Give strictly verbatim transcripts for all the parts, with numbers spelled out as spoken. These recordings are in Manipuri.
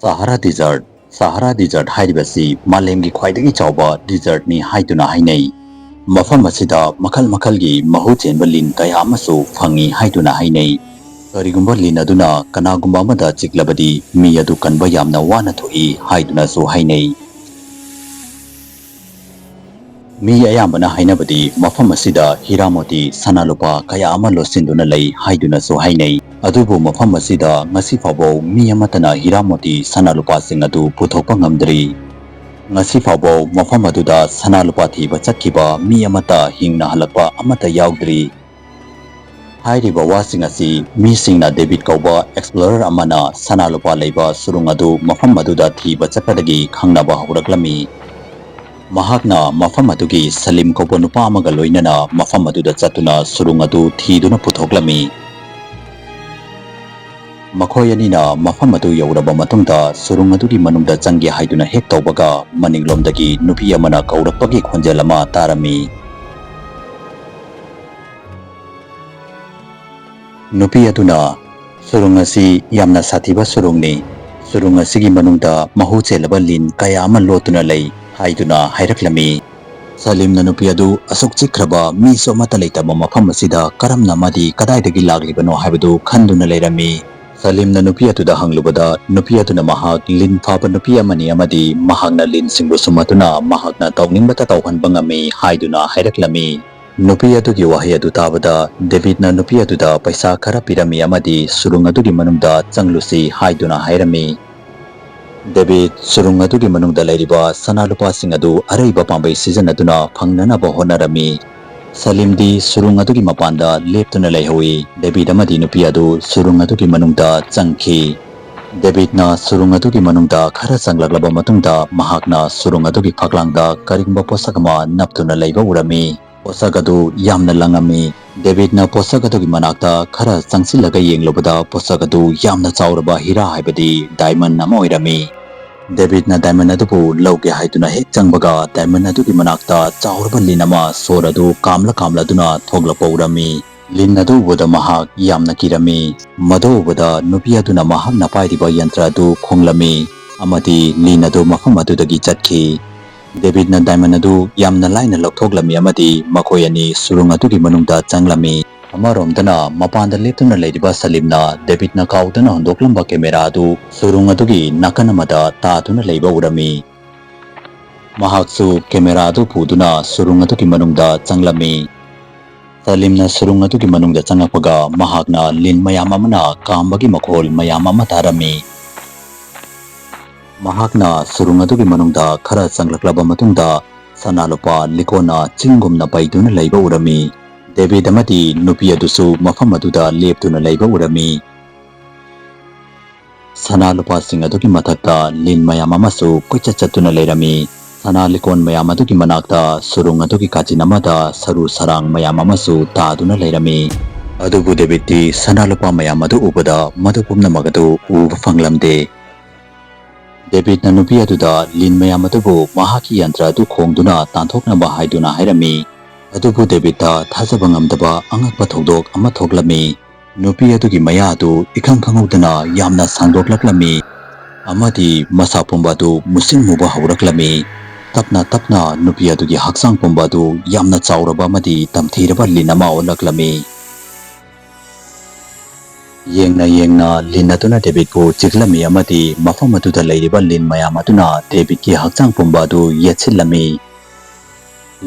Sahara dessert. ꯁꯍꯥꯔꯥ ꯗꯤꯖꯔꯠ ꯍꯥꯏꯔꯤꯕꯁꯤ ꯃꯥꯂꯦꯝꯒꯤ ꯈ꯭ꯋꯥꯏꯗꯒꯤ ꯆꯥꯎꯕ ꯗꯤꯖꯔꯠꯅꯤ ꯍꯥꯏꯗꯨꯅ ꯍꯥꯏꯅꯩ꯫ ꯃꯐꯝ ꯑꯁꯤꯗ ꯃꯈꯜ ꯃꯈꯜꯒꯤ ꯃꯍꯨ ꯆꯦꯟꯕ ꯂꯤꯟ ꯀꯌꯥ ꯑꯃꯁꯨ ꯐꯪꯏ ꯍꯥꯏꯗꯨꯅ ꯍꯥꯏꯅꯩ꯫ ꯀꯔꯤꯒꯨꯝꯕ ꯂꯤꯟ ꯑꯗꯨꯅ ꯀꯅꯥꯒꯨꯝꯕ ꯑꯃꯗ ꯆꯤꯛꯂꯕꯗꯤ ꯃꯤ ꯑꯗꯨ ꯀꯟꯕ ꯌꯥꯝꯅ ꯋꯥꯅ ꯊꯣꯛꯏ ꯍꯥꯏꯗꯨꯅꯁꯨ ꯍꯥꯏꯅꯩ꯫ ꯃꯤ ꯑꯌꯥꯝꯕꯅ ꯍꯥꯏꯅꯕꯗꯤ ꯃꯐꯝ ꯑꯁꯤꯗ ꯍꯤꯔꯥ ꯃꯣꯇꯤ, ꯁꯅꯥ ꯂꯨꯄꯥ ꯀꯌꯥ ꯑꯃ ꯂꯣꯠꯁꯤꯟꯗꯨꯅ ꯂꯩ ꯍꯥꯏꯗꯨꯅꯁꯨ ꯍꯥꯏꯅꯩ꯫ ꯑꯗꯨꯕꯨ ꯃꯐꯝ ꯑꯁꯤꯗ ꯉꯁꯤ ꯐꯥꯎꯕ ꯃꯤ ꯑꯃꯠꯇꯅ ꯍꯤꯔꯥ ꯃꯣꯇꯤ, ꯁꯅꯥ ꯂꯨꯄꯥꯁꯤꯡ ꯑꯗꯨ ꯄꯨꯊꯣꯛꯄ ꯉꯝꯗ꯭ꯔꯤ꯫ ꯉꯁꯤ ꯐꯥꯎꯕ ꯃꯐꯝ ꯑꯗꯨꯗ ꯁꯅꯥ ꯂꯨꯄꯥ ꯊꯤꯕ ꯆꯠꯈꯤꯕ ꯃꯤ ꯑꯃꯠꯇ ꯍꯤꯡꯅ ꯍꯜꯂꯛꯄ ꯑꯃꯠꯇ ꯌꯥꯎꯗ꯭ꯔꯤ꯫ ꯍꯥꯏꯔꯤꯕ ꯋꯥꯁꯤꯡ ꯑꯁꯤ ꯃꯤꯁꯤꯡꯅ ꯗꯦꯕꯤꯠ ꯀꯧꯕ explorer ꯑꯃꯅ ꯁꯅꯥ ꯂꯨꯄꯥ ꯂꯩꯕ ꯁꯨꯔꯨꯡ ꯑꯗꯨ ꯃꯐꯝ ꯑꯗꯨꯗ ꯊꯤꯕ ꯆꯠꯄꯗꯒꯤ ꯈꯪꯅꯕ ꯍꯧꯔꯛꯂꯝꯃꯤ꯫ ꯃꯍꯥꯛꯅ ꯃꯐꯝ ꯑꯗꯨꯒꯤ ꯁꯂꯤꯝ ꯀꯧꯕ ꯅꯨꯄꯥ ꯑꯃꯒ ꯂꯣꯏꯅꯅ ꯃꯐꯝ ꯑꯗꯨꯗ ꯆꯠꯇꯨꯅ ꯁꯨꯔꯨꯡ ꯑꯗꯨ ꯊꯤꯗꯨꯅ ꯄꯨꯊꯣꯛꯂꯝꯃꯤ꯫ ꯃꯈꯣꯏ ꯑꯅꯤꯅ ꯃꯐꯝ ꯑꯗꯨ ꯌꯧꯔꯕ ꯃꯇꯨꯡꯗ ꯁꯨꯔꯨꯡ ꯑꯗꯨꯒꯤ ꯃꯅꯨꯡꯗ ꯆꯪꯒꯦ ꯍꯥꯏꯗꯨꯅ ꯍꯦꯛ ꯇꯧꯕꯒ, ꯃꯅꯤꯡꯂꯣꯝꯗꯒꯤ ꯅꯨꯄꯤ ꯑꯃꯅ ꯀꯧꯔꯛꯄꯒꯤ ꯈꯣꯟꯖꯦꯜ ꯑꯃ ꯇꯥꯔꯝꯃꯤ꯫ ꯅꯨꯄꯤ ꯑꯗꯨꯅ, "ꯁꯨꯔꯨꯡ ꯑꯁꯤ ꯌꯥꯝꯅ ꯁꯥꯊꯤꯕ ꯁꯨꯔꯨꯡꯅꯤ꯫ ꯁꯨꯔꯨꯡ ꯑꯁꯤꯒꯤ ꯃꯅꯨꯡꯗ ꯃꯍꯨ ꯆꯦꯜꯂꯕ ꯂꯤꯟ ꯀꯌꯥ ꯑꯃ ꯂꯣꯠꯇꯨꯅ ꯂꯩ" ꯍꯥꯏꯗꯨꯅ ꯍꯥꯏꯔꯛꯂꯝꯃꯤ꯫ ꯁꯂꯤꯝꯅ ꯅꯨꯄꯤ ꯑꯗꯨ ꯑꯁꯨꯛ ꯆꯤꯛꯈ꯭ꯔꯕ ꯃꯤꯁꯨ ꯑꯃꯠꯇ ꯂꯩꯇꯕ ꯃꯐꯝ ꯑꯁꯤꯗ ꯀꯔꯝꯅ ꯑꯃꯗꯤ ꯀꯗꯥꯏꯗꯒꯤ ꯂꯥꯛꯂꯤꯕꯅꯣ ꯍꯥꯏꯕꯗꯨ ꯈꯟꯗꯨꯅ ꯂꯩꯔꯝꯃꯤ꯫ ꯁꯂꯤꯝꯅ ꯅꯨꯄꯤ ꯑꯗꯨꯗ ꯍꯪꯂꯨꯕꯗ, ꯅꯨꯄꯤ ꯑꯗꯨꯅ ꯃꯍꯥꯛ ꯂꯤꯟ ꯐꯥꯕ ꯅꯨꯄꯤ ꯑꯃꯅꯤ ꯑꯃꯗꯤ ꯃꯍꯥꯛꯅ ꯂꯤꯟꯁꯤꯡꯕꯨ ꯁꯨꯝꯍꯠꯇꯨꯅ ꯃꯍꯥꯛꯅ ꯇꯧꯅꯤꯡꯕꯇ ꯇꯧꯍꯟꯕ ꯉꯝꯃꯤ ꯍꯥꯏꯗꯨꯅ ꯍꯥꯏꯔꯛꯂꯝꯃꯤ꯫ ꯅꯨꯄꯤ ꯑꯗꯨꯒꯤ ꯋꯥꯍꯩ ꯑꯗꯨ ꯇꯥꯕꯗ ꯗꯦꯕꯤꯠꯅ ꯅꯨꯄꯤ ꯑꯗꯨꯗ ꯄꯩꯁꯥ ꯈꯔ ꯄꯤꯔꯝꯃꯤ ꯑꯃꯗꯤ ꯁꯨꯔꯨꯡ ꯑꯗꯨꯒꯤ ꯃꯅꯨꯡꯗ ꯆꯪꯂꯨꯁꯤ ꯍꯥꯏꯗꯨꯅ ꯍꯥꯏꯔꯝꯃꯤ꯫ ꯗꯦꯕꯤꯠ ꯁꯨꯔꯨꯡ ꯑꯗꯨꯒꯤ ꯃꯅꯨꯡꯗ ꯂꯩꯔꯤꯕ ꯁꯅꯥ ꯂꯨꯄꯥꯁꯤꯡ ꯑꯗꯨ ꯑꯔꯩꯕ ꯄꯥꯝꯕꯩ ꯁꯤꯖꯤꯟꯅꯗꯨꯅ ꯐꯪꯅꯅꯕ ꯍꯣꯠꯅꯔꯝꯃꯤ꯫ ꯁꯂꯤꯝꯗꯤ ꯁꯨꯔꯨꯡ ꯑꯗꯨꯒꯤ ꯃꯄꯥꯟꯗ ꯂꯦꯞꯇꯨꯅ ꯂꯩꯍꯧꯏ꯫ ꯗꯦꯕꯤꯠ ꯑꯃꯗꯤ ꯅꯨꯄꯤ ꯑꯗꯨ ꯁꯨꯔꯨꯡ ꯑꯗꯨꯒꯤ ꯃꯅꯨꯡꯗ ꯆꯪꯈꯤ꯫ ꯗꯦꯕꯤꯠꯅ ꯁꯨꯔꯨꯡ ꯑꯗꯨꯒꯤ ꯃꯅꯨꯡꯗ ꯈꯔ ꯆꯪꯂꯛꯂꯕ ꯃꯇꯨꯡꯗ, ꯃꯍꯥꯛꯅ ꯁꯨꯔꯨꯡ ꯑꯗꯨꯒꯤ ꯐꯛꯂꯥꯡꯗ ꯀꯔꯤꯒꯨꯝꯕ ꯄꯣꯠꯁꯛ ꯑꯃ ꯅꯞꯇꯨꯅ ꯂꯩꯕ ꯎꯔꯝꯃꯤ꯫ ꯄꯣꯠꯁꯛ ꯑꯗꯨ ꯌꯥꯝꯅ ꯂꯪꯉꯝꯃꯤ꯫ ꯗꯦꯕꯤꯠꯅ ꯄꯣꯠꯁꯛ ꯑꯗꯨꯒꯤ ꯃꯅꯥꯛꯇ ꯈꯔ ꯆꯪꯁꯤꯜꯂꯒ ꯌꯦꯡꯂꯨꯕꯗ, ꯄꯣꯠꯁꯛ ꯑꯗꯨ ꯌꯥꯝꯅ ꯆꯥꯎꯔꯕ ꯍꯤꯔꯥ, ꯍꯥꯏꯕꯗꯤ ꯗꯥꯏꯃꯟ ꯑꯃ ꯑꯣꯏꯔꯝꯃꯤ꯫ ꯗꯦꯕꯤꯠꯅ ꯗꯥꯏꯃꯟ ꯑꯗꯨꯕꯨ ꯂꯧꯒꯦ ꯍꯥꯏꯗꯨꯅ ꯍꯦꯛ ꯆꯪꯕꯒ, ꯗꯥꯏꯃꯟ ꯑꯗꯨꯒꯤ ꯃꯅꯥꯛꯇ ꯆꯥꯎꯔꯕ ꯂꯤꯟ ꯑꯃ ꯁꯣꯔ ꯑꯗꯨ ꯀꯥꯝꯂ ꯀꯥꯝꯂꯗꯨꯅ ꯊꯣꯛꯂꯛꯄ ꯎꯔꯝꯃꯤ꯫ ꯂꯤꯟ ꯑꯗꯨ ꯎꯕꯗ ꯃꯍꯥꯛ ꯌꯥꯝꯅ ꯀꯤꯔꯝꯃꯤ꯫ ꯃꯗꯨ ꯎꯕꯗ ꯅꯨꯄꯤ ꯑꯗꯨꯅ ꯃꯍꯥꯛꯅ ꯄꯥꯏꯔꯤꯕ ꯌꯟꯇ꯭ꯔ ꯑꯗꯨ ꯈꯣꯡꯂꯝꯃꯤ ꯑꯃꯗꯤ ꯂꯤꯟ ꯑꯗꯨ ꯃꯐꯝ ꯑꯗꯨꯗꯒꯤ ꯆꯠꯈꯤ꯫ ꯗꯦꯕꯤꯗꯅ ꯗꯥꯏꯃꯟ ꯑꯗꯨ ꯌꯥꯝꯅ ꯂꯥꯏꯅ ꯂꯧꯊꯣꯛꯂꯝꯃꯤ ꯑꯃꯗꯤ ꯃꯈꯣꯏ ꯑꯅꯤ ꯁꯨꯔꯨꯡ ꯑꯗꯨꯒꯤ ꯃꯅꯨꯡꯗ ꯆꯪꯂꯝꯃꯤ꯫ ꯑꯃꯔꯣꯝꯗꯅ ꯃꯄꯥꯟꯗ ꯂꯦꯞꯇꯨꯅ ꯂꯩꯔꯤꯕ ꯁꯂꯤꯝꯅ ꯗꯦꯕꯤꯗꯅ ꯀꯥꯎꯗꯨꯅ ꯍꯨꯟꯗꯣꯛꯂꯝꯕ ꯀꯦꯃꯦꯔꯥ ꯑꯗꯨ ꯁꯨꯔꯨꯡ ꯑꯗꯨꯒꯤ ꯅꯥꯀꯟ ꯑꯃꯗ ꯇꯥꯗꯨꯅ ꯂꯩꯕ ꯎꯔꯝꯃꯤ꯫ ꯃꯍꯥꯛꯁꯨ ꯀꯦꯃꯦꯔꯥ ꯑꯗꯨ ꯄꯨꯗꯨꯅ ꯁꯨꯔꯨꯡ ꯑꯗꯨꯒꯤ ꯃꯅꯨꯡꯗ ꯆꯪꯂꯝꯃꯤ꯫ ꯁꯂꯤꯝꯅ ꯁꯨꯔꯨꯡ ꯑꯗꯨꯒꯤ ꯃꯅꯨꯡꯗ ꯆꯪꯂꯛꯄꯒ ꯃꯍꯥꯛꯅ ꯂꯤꯟ ꯃꯌꯥꯝ ꯑꯃꯅ ꯀꯥꯝꯕꯒꯤ ꯃꯈꯣꯜ ꯃꯌꯥꯝ ꯑꯃ ꯇꯥꯔꯝꯃꯤ꯫ ꯃꯍꯥꯛꯅ ꯁꯨꯔꯨꯡ ꯑꯗꯨꯒꯤ ꯃꯅꯨꯡꯗ ꯈꯔ ꯆꯪꯂꯛꯂꯕ ꯃꯇꯨꯡꯗ ꯁꯅꯥ ꯂꯨꯄꯥ ꯂꯤꯀꯣꯟꯅ ꯆꯤꯡꯒꯨꯝꯅ ꯄꯩꯗꯨꯅ ꯂꯩꯕ ꯎꯔꯝꯃꯤ꯫ ꯗꯦꯕꯤꯗ ꯑꯃꯗꯤ ꯅꯨꯄꯤ ꯑꯗꯨꯁꯨ ꯃꯐꯝ ꯑꯗꯨꯗ ꯂꯦꯞꯇꯨꯅ ꯂꯩꯕ ꯎꯔꯝꯃꯤ꯫ ꯁꯅꯥ ꯂꯨꯄꯥꯁꯤꯡ ꯑꯗꯨꯒꯤ ꯃꯊꯛꯇ ꯂꯤꯟ ꯃꯌꯥꯝ ꯑꯃꯁꯨ ꯀꯣꯏꯆꯠ ꯆꯠꯇꯨꯅ ꯂꯩꯔꯝꯃꯤ꯫ ꯁꯅꯥ ꯂꯤꯀꯣꯟ ꯃꯌꯥꯝ ꯑꯗꯨꯒꯤ ꯃꯅꯥꯛꯇ ꯁꯨꯔꯨꯡ ꯑꯗꯨꯒꯤ ꯀꯥꯆꯤꯟ ꯑꯃꯗ ꯁꯔꯨ ꯁꯔꯥꯡ ꯃꯌꯥꯝ ꯑꯃꯁꯨ ꯇꯥꯗꯨꯅ ꯂꯩꯔꯝꯃꯤ꯫ ꯑꯗꯨꯕꯨ ꯗꯦꯕꯤꯠꯇꯤ ꯁꯅꯥ ꯂꯨꯄꯥ ꯃꯌꯥꯝ ꯑꯗꯨ ꯎꯕꯗ ꯃꯗꯨ ꯄꯨꯝꯅꯃꯛ ꯑꯗꯨ ꯎꯕ ꯐꯪꯂꯝꯗꯦ꯫ ꯗꯦꯕꯤꯠꯅ ꯅꯨꯄꯤ ꯑꯗꯨꯗ ꯂꯤꯟ ꯃꯌꯥꯝ ꯑꯗꯨꯕꯨ ꯃꯍꯥꯛꯀꯤ ꯌꯟꯇ꯭ꯔ ꯑꯗꯨ ꯈꯣꯡꯗꯨꯅ ꯇꯥꯟꯊꯣꯛꯅꯕ ꯍꯥꯏꯗꯨꯅ ꯍꯥꯏꯔꯝꯃꯤ꯫ ꯑꯗꯨꯕꯨ ꯗꯦꯕꯤꯠꯇ ꯊꯥꯖꯕ ꯉꯝꯗꯕ ꯑꯉꯛꯄ ꯊꯧꯗꯣꯛ ꯑꯃ ꯊꯣꯛꯂꯝꯃꯤ꯫ ꯅꯨꯄꯤ ꯑꯗꯨꯒꯤ ꯃꯌꯥ ꯑꯗꯨ ꯏꯈꯪ ꯈꯪꯍꯧꯗꯅ ꯌꯥꯝꯅ ꯁꯥꯡꯗꯣꯛꯂꯛꯂꯝꯃꯤ ꯑꯃꯗꯤ ꯃꯁꯥ ꯄꯨꯝꯕ ꯑꯗꯨ ꯃꯨꯁꯤꯟ ꯃꯨꯕ ꯍꯧꯔꯛꯂꯝꯃꯤ꯫ ꯇꯞꯅ ꯇꯞꯅ ꯅꯨꯄꯤ ꯑꯗꯨꯒꯤ ꯍꯛꯆꯥꯡ ꯄꯨꯝꯕ ꯑꯗꯨ ꯌꯥꯝꯅ ꯆꯥꯎꯔꯕ ꯑꯃꯗꯤ ꯇꯝꯊꯤꯔꯕ ꯂꯤꯟ ꯑꯃ ꯑꯣꯜꯂꯛꯂꯝꯃꯤ꯫ ꯌꯦꯡꯅ ꯌꯦꯡꯅ ꯂꯤꯟ ꯑꯗꯨꯅ ꯗꯦꯕꯤꯠꯄꯨ ꯆꯤꯛꯂꯝꯃꯤ ꯑꯃꯗꯤ ꯃꯐꯝ ꯑꯗꯨꯗ ꯂꯩꯔꯤꯕ ꯂꯤꯟ ꯃꯌꯥꯝ ꯑꯗꯨꯅ ꯗꯦꯕꯤꯠꯀꯤ ꯍꯛꯆꯥꯡ ꯄꯨꯝꯕ ꯑꯗꯨ ꯌꯦꯠꯁꯤꯜꯂꯝꯃꯤ꯫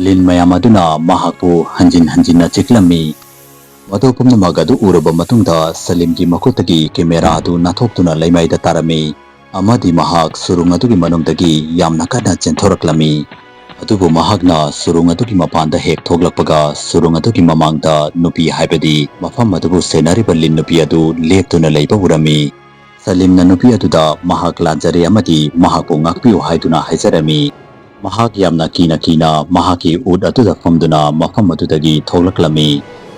ꯂꯤꯟ ꯃꯌꯥꯝ ꯑꯗꯨꯅ ꯃꯍꯥꯛꯄꯨ ꯍꯟꯖꯤꯟ ꯍꯟꯖꯤꯟꯅ ꯆꯤꯛꯂꯝꯃꯤ꯫ ꯃꯗꯨ ꯄꯨꯝꯅꯃꯛ ꯑꯗꯨ ꯎꯔꯕ ꯃꯇꯨꯡꯗ ꯁꯂꯤꯝꯒꯤ ꯃꯈꯨꯠꯇꯒꯤ ꯀꯦꯃꯦꯔꯥ ꯑꯗꯨ ꯅꯥꯟꯊꯣꯛꯇꯨꯅ ꯂꯩꯃꯥꯏꯗ ꯇꯥꯔꯝꯃꯤ ꯑꯃꯗꯤ ꯃꯍꯥꯛ ꯁꯨꯔꯨꯡ ꯑꯗꯨꯒꯤ ꯃꯅꯨꯡꯗꯒꯤ ꯌꯥꯝꯅ ꯀꯟꯅ ꯆꯦꯟꯊꯣꯔꯛꯂꯝꯃꯤ꯫ ꯑꯗꯨꯕꯨ ꯃꯍꯥꯛꯅ ꯁꯨꯔꯨꯡ ꯑꯗꯨꯒꯤ ꯃꯄꯥꯟꯗ ꯍꯦꯛ ꯊꯣꯛꯂꯛꯄꯒ ꯁꯨꯔꯨꯡ ꯑꯗꯨꯒꯤ ꯃꯃꯥꯡꯗ ꯅꯨꯄꯤ, ꯍꯥꯏꯕꯗꯤ ꯃꯐꯝ ꯑꯗꯨꯕꯨ ꯁꯦꯟꯅꯔꯤꯕ ꯂꯤꯟ ꯅꯨꯄꯤ ꯑꯗꯨ ꯂꯦꯞꯇꯨꯅ ꯂꯩꯕ ꯎꯔꯝꯃꯤ꯫ ꯁꯂꯤꯝꯅ ꯅꯨꯄꯤ ꯑꯗꯨꯗ ꯃꯍꯥꯛ ꯂꯥꯟꯖꯔꯦ ꯑꯃꯗꯤ ꯃꯍꯥꯛꯄꯨ ꯉꯥꯛꯄꯤꯌꯨ ꯍꯥꯏꯗꯨꯅ ꯍꯥꯏꯖꯔꯝꯃꯤ꯫ ꯃꯍꯥꯛ ꯌꯥꯝꯅ ꯀꯤꯅ ꯀꯤꯅ ꯃꯍꯥꯛꯀꯤ ꯎꯠ ꯑꯗꯨꯗ ꯐꯝꯗꯨꯅ ꯃꯐꯝ ꯑꯗꯨꯗꯒꯤ ꯊꯣꯛꯂꯛꯂꯝꯃꯤ꯫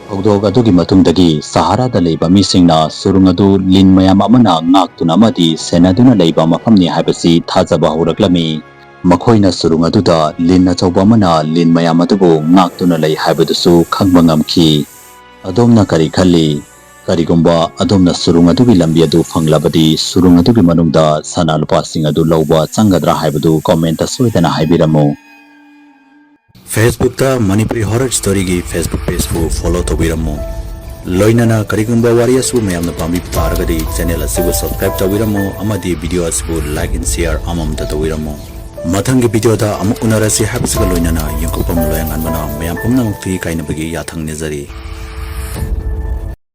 ꯊꯧꯗꯣꯛ ꯑꯗꯨꯒꯤ ꯃꯇꯨꯡꯗꯒꯤ ꯁꯍꯥꯔꯥꯗ ꯂꯩꯕ ꯃꯤꯁꯤꯡꯅ ꯁꯨꯔꯨꯡ ꯑꯗꯨ ꯂꯤꯟ ꯃꯌꯥꯝ ꯑꯃꯅ ꯉꯥꯛꯇꯨꯅ ꯑꯃꯗꯤ ꯁꯦꯟꯅꯗꯨꯅ ꯂꯩꯕ ꯃꯐꯝꯅꯤ ꯍꯥꯏꯕꯁꯤ ꯊꯥꯖꯕ ꯍꯧꯔꯛꯂꯝꯃꯤ꯫ ꯃꯈꯣꯏꯅ ꯁꯨꯔꯨꯡ ꯑꯗꯨꯗ ꯂꯤꯟ ꯑꯆꯧꯕ ꯑꯃꯅ ꯂꯤꯟ ꯃꯌꯥꯝ ꯑꯗꯨꯕꯨ ꯉꯥꯛꯇꯨꯅ ꯂꯩ ꯍꯥꯏꯕꯗꯨꯁꯨ ꯈꯪꯕ ꯉꯝꯈꯤ꯫ ꯑꯗꯣꯝꯅ ꯀꯔꯤ ꯈꯜꯂꯤ? ꯀꯔꯤꯒꯨꯝꯕ ꯑꯗꯣꯝꯅ ꯁꯨꯔꯨꯡ ꯑꯗꯨꯒꯤ ꯂꯝꯕꯤ ꯑꯗꯨ ꯐꯪꯂꯕꯗꯤ, ꯁꯨꯔꯨꯡ ꯑꯗꯨꯒꯤ ꯃꯅꯨꯡꯗ ꯁꯅꯥ ꯂꯨꯄꯥꯁꯤꯡ ꯑꯗꯨ ꯂꯧꯕ ꯆꯪꯒꯗ꯭ꯔꯥ ꯍꯥꯏꯕꯗꯨ comment ꯁꯣꯏꯗꯅ ꯍꯥꯏꯕꯤꯔꯝꯃꯨ꯫ Facebook ꯇ Manipuri Horror Story ꯒꯤ Facebook page ꯄꯨ follow ꯇꯧꯕꯤꯔꯝꯃꯨ꯫ ꯂꯣꯏꯅꯅ ꯀꯔꯤꯒꯨꯝꯕ ꯋꯥꯔꯤ ꯑꯁꯤꯕꯨ ꯃꯌꯥꯝꯅ ꯄꯥꯝꯕꯤꯕ ꯇꯥꯔꯒꯗꯤ channel ꯑꯁꯤꯕꯨ subscribe ꯇꯧꯕꯤꯔꯝꯃꯨ ꯑꯃꯗꯤ video ꯑꯁꯤꯕꯨ like and share ꯑꯃꯃꯝꯇ ꯇꯧꯕꯤꯔꯝꯃꯨ꯫ ꯃꯊꯪꯒꯤ video ꯗ ꯑꯃꯨꯛ ꯎꯅꯔꯁꯤ ꯍꯥꯏꯕꯁꯤꯒ ꯂꯣꯏꯅꯅ ꯌꯦꯡꯊꯣꯛꯐꯝ ꯂꯣꯌꯥꯉꯥꯟꯕꯅ ꯃꯌꯥꯝ ꯄꯨꯝꯅꯃꯛꯀꯤ ꯀꯥꯏꯅꯕꯒꯤ ꯌꯥꯊꯪ ꯅꯤꯖꯔꯤ꯫